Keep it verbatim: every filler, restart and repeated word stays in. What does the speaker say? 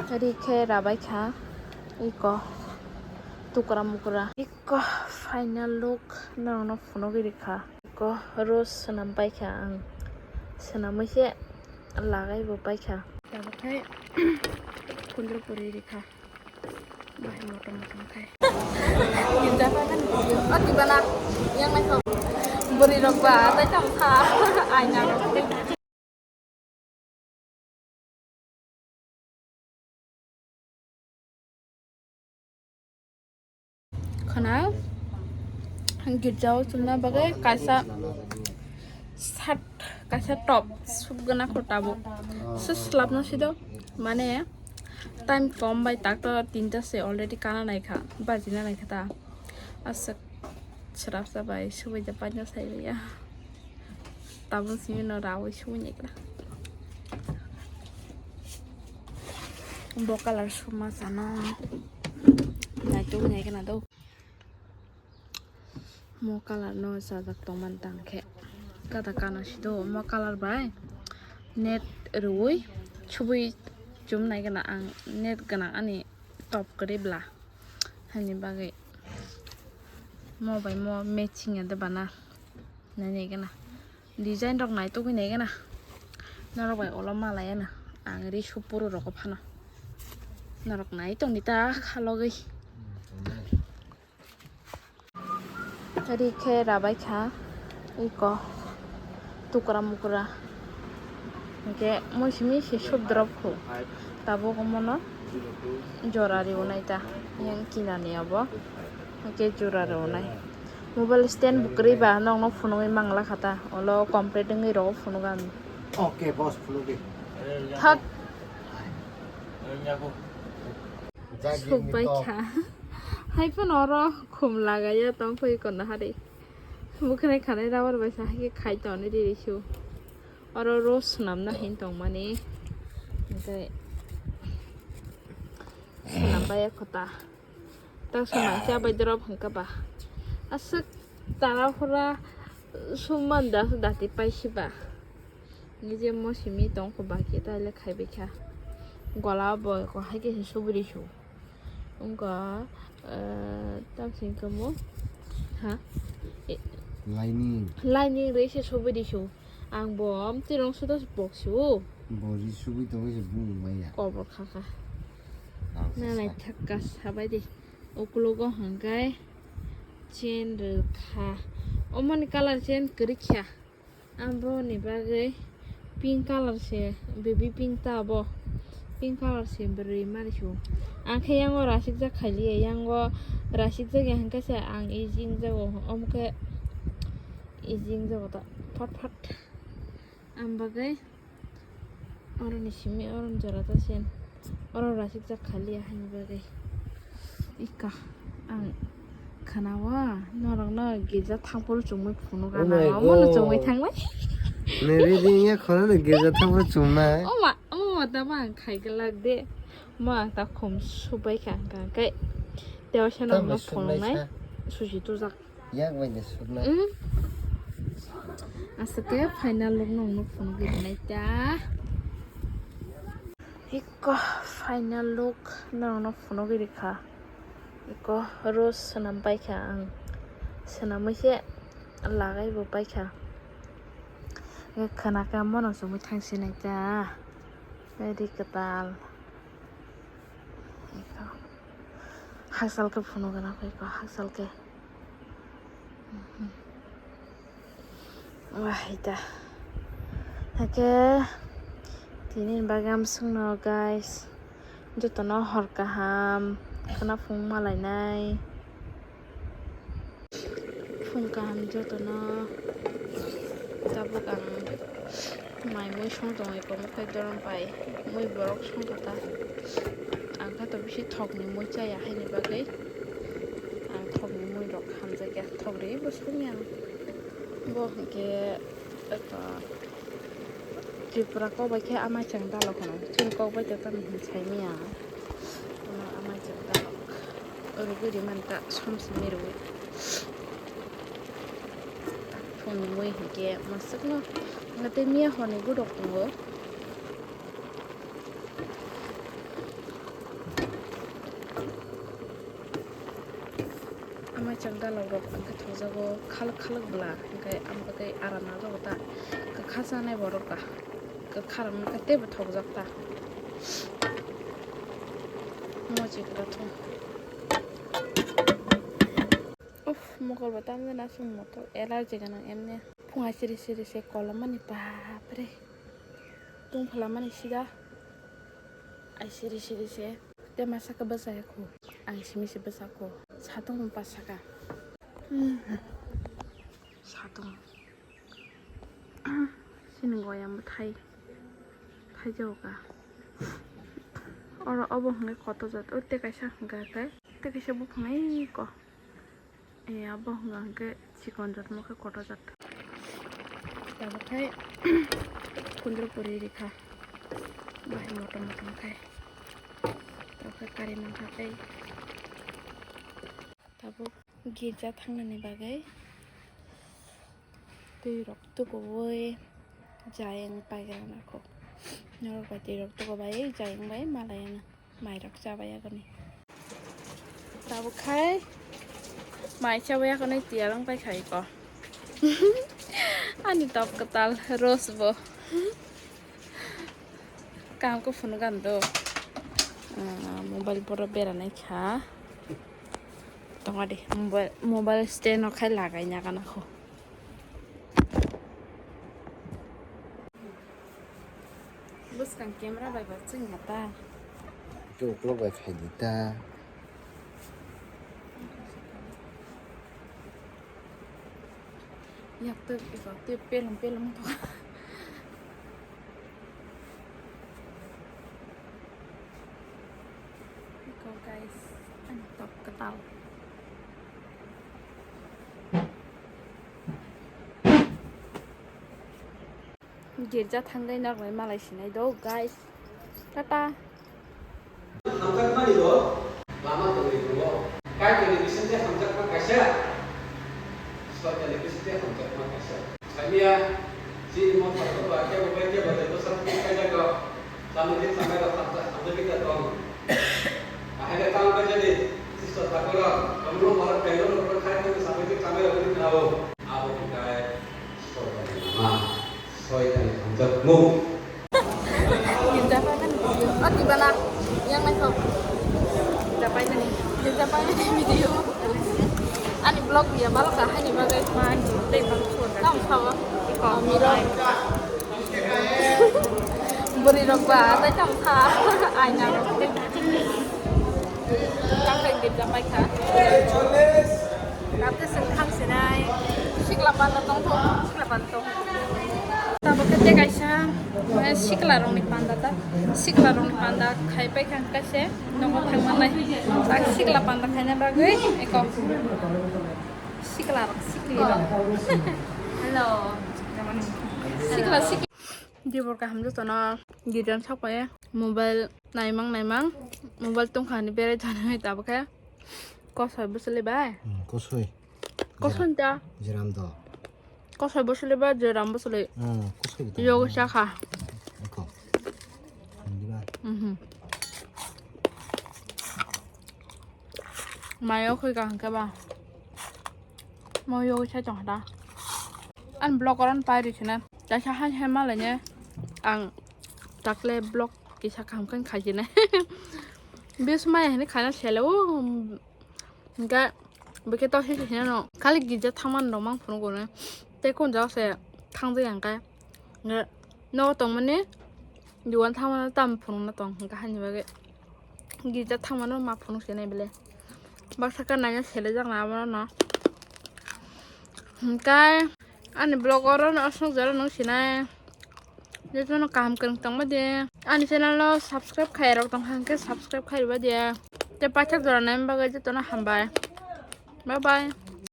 Ri khe rabai kha iko tukra mukra. Iko final look norokno phunugwi rikha. Iko rose swnam pai kha ang. Swnamwi se lagai bo pai kha. Tabuk khai kundra puri rikha. Bahai motom motom khai. Ginja pai kan video. Oh, di bana yang naikho. Bwrwi rok ba tai tam kha. Aina rok. Khana girjao chumna bagwi kaisa shirt, kaisa top sukgwna kho tabuk. Se slapno sido, mane, time kom bai tak to tinta se already kana naikha, bajina naikha ta. Aswk srapsa bai subui da paina sai ya. Tabuk simi no rawi subui naikha. Bo colour suma sana. Naitu naikha na do. Mo colour no sajak tongman tang khe. Kada kana sido mo colour bai net rwi subui chum naikha na ang net gana ani top kwrwi bla. Hani bagwi mo bai mo matching ya de bana. Nani gana. Design rok naitugwi naikhe na. Norok bai ulo malai ano. Ang ri supuru rokgo phano. Norok nai tongdi ta khalogwi. Ri khe rabai kha. Iko. Tukra mukra. Hwnkhe moi simi se sub drop kho. Tabuk omono jora riwnaita. Yang kinani abo. Hwnkhe jora riwnai. Mobile stand bo kwrwi ba nokno phunugwi mangla kha ta. Olo complete wngwi rogo phunugo ang. Okay, boss, phunugwi. Thak. Jagi Suk ni bai to. Kha. Hai phano oro khum lagaiya tong phai kono hari. Bwkhwnai khanai rubber bai sa hai khe khai toni riri su. Oro rose swnamna hin tongmani. Hwnkhe swnam bai kho ta. Tak swnam khe abai drop hwnkha ba. Aswk tara hora summan da dati paisi ba. Nije mo simi tong kho ba khe ta le khai bai kha. Gola bo ko hai khe subri su. Wngkha, eh, tamsing kamo. Ha? E- Lining. Lining rwi se subui di su. Ang bo amtwi rong suda bok su. Bo ri subui tongwi se bung maya. Kobor kha kha. Ang se Na nai sa- thak ka sabai di. Uklogo hwnkhe chain rwkha. Omoni colour chain kwrwi kha. Aboni bagwi pink colour se, baby pink ta abo. Pink colour se bwrwi mari su. Ang khe yango rasikjak khailiya, yango rasikjak ya hwnkhe se ang easy wngjago. Omo khe easy wngjago ta, phot phot. Ang bagwi oroni simi, oroni jora ta sen. Oro rasikjak khailiya haini bagwi. Ika ang khanawa norokno girja thangphuru chumui phunukha. Oh my na omono God. Chumui thanglai. Nini ya khorano girja thangphuru chumnai. Oma, oma, tamo ang khaiglak de. Mo ang ta khum subai kha, hwnkha khe. Tei waisa Tamo norokno phunuknai. Subaisa. Susi tujak. Yak bai de suknai. Mm. Aswk khe final look no phunugwi rwnai ta. Iko final look norokno phunugwi rikha. Iko rose swnam pai kha ang. Swnamwi se lagai bo pai kha. Khwna khe mono chumui thangsinai ta. Ri kwtal. Iko. Hakchal khe phunukgwna khe iko hakchal khe. Wah, ita. Hake, tini bagam sungno, guys. Jotono hor kaham, khwnaphung malainai. Phung kaham jotono. Tabuk ang mai mui song tongwi, komo khe dorom pai. Mui borok song kha ta. Ang khe to bisi thokni mui chaya haini bagwi. Ang thokni mui rok hamjakya, thok ri bo songya. Bo hwnkhe, eko, Tripura kok bai khe amai chwng dalok hwno. Chini kok bai to tamo hwn saimanya. Ano amai chwng dalok. Rwgwi rimani ta som simi rwgwi. Phungni mui hwnkhe mwswkno. Hwnkhe tei miya horni budok tongo. Chwng dalok rok hwnkhe thokjago khalwk khalwk bwla, hwnkhe ang bagwi aram najago ta. Kwkha chanai borok ba, kwkha rok hwnkhe teibo thokjak ta. Mochi kwthang. Uff, mokol bo tamjani aswk moto allergy gwnang emne. Phunga siri siri se kolamani bapre. Tungphalamani sida. Ai siri siri se. Te masa khe bwsaya khu. Ang simi se bwsa khu. Satung pa saka. Satung. Sini goyam thai. Thai jauka. Oro obo hwnwi koto jat. O te kaisa hwnka khe. Te kaisa buphang ai ko. E, abo hwnka hwnkhe chikon jat, mo khe kotor jat. Tabuk khai kundro puri rikha. Bahai motom motom khai. Tabuk khai kari mankha tei. Tabuk girja thangnani bagwi twi rok tukuwi jayeng paigra nakho. Norok bai twi rok tukubai jayeng bai malai ano. Mairok chabai agoni. Tabuk khai mai chabai agoni tiyar wng pai khai ko. Ani top kwtal rose bo. Kaham khe phunuk ang do. Ah, mobile boro beranai kha. Tongo de mobile, mobile stand o khai lagai nagana kho. Bwskang camera bai bo chwngya ta. Khe uklok bai khai di ta. Yak twi iko twi pelong pelong to. Iko guys, ani top kwtal. Girja thangwi norok bai malai sinai do, guys. Tata. Hamjakmani bo lama tongwi tongo. Kaitoni bisingtwi hamjakma kaisa, Soitanni bisingtwi hamjakma kaisa. Saimia, chini motha kebo kebo bai kebo de bwsakni kaijak rok, samajik samai rok hamjak, hamjakgwi ta tong. Ahai khe tamo kaijani, sister takhuk rok, omono borok kairok rok khai tongwi samajik samai rok wngwi khnao. Abo hwnkhe Soitanni lama, Soitanni hamjakmung. Girja paimani video. O tibana, yang naikho. Girja paimani. Girja paimani video. Ani vlog ya balok ka haini bagwi. Tamo sabo. Iko. Miro. Bwrwi rok ba, tai tamo kha. Aina rok. Tamo girja paikha. Tabuk chwng thang sinai. Sikla panda tongtho, sikla panda tongtho. Tabuk khe tei kaisa, eh, sikla rokni panda ta, sikla rokni panda khai pai kha kaisa nogo thang manai. Tak sikla panda khaina bagwi eko sikla rok, sikli rok. Hello. Sikla, sikli. Dibor kaham jotono girjan sakpai mobile naimang naimang mobile tongkha ni berai thani tabuk khe kosoi bwswlwi bai. Hmm, kosoi. Kosoi ta. Jeram do. Kosoi bwswlwi bai jeram bwswlwi. Hmm, kosoi bwswlwi. Yogo sakha. Eko. Diba. Mhm. Mayo khoi ka hangke ba. Mo yogo sai tong hada. An vlog oran pai ri sina. Kaisa hai hai malaine ang takle vlog kisa kaham khe khaijinai. Bis maya hini khaina sele o, hingke bwkhe to hini hino khali girja thangmani rok mang phunuk gonai. Tei kun jaga se thangjak yang khe. Hingke nogo tongmani dugan thangmani tam phunukna tong hingke haini bagwi. Girja thangmano ma phunuk sinai bele. Baksa ka naina selejakna abono no. Hingkai ani vlog oro no aswk jora nung sinai. Jotono kaham kwrwng tongma de. Ani channel no subscribe khairok tongkha hingke subscribe khairiba de. Te paithak jora naima bagwi jotono hambai. Bye bye.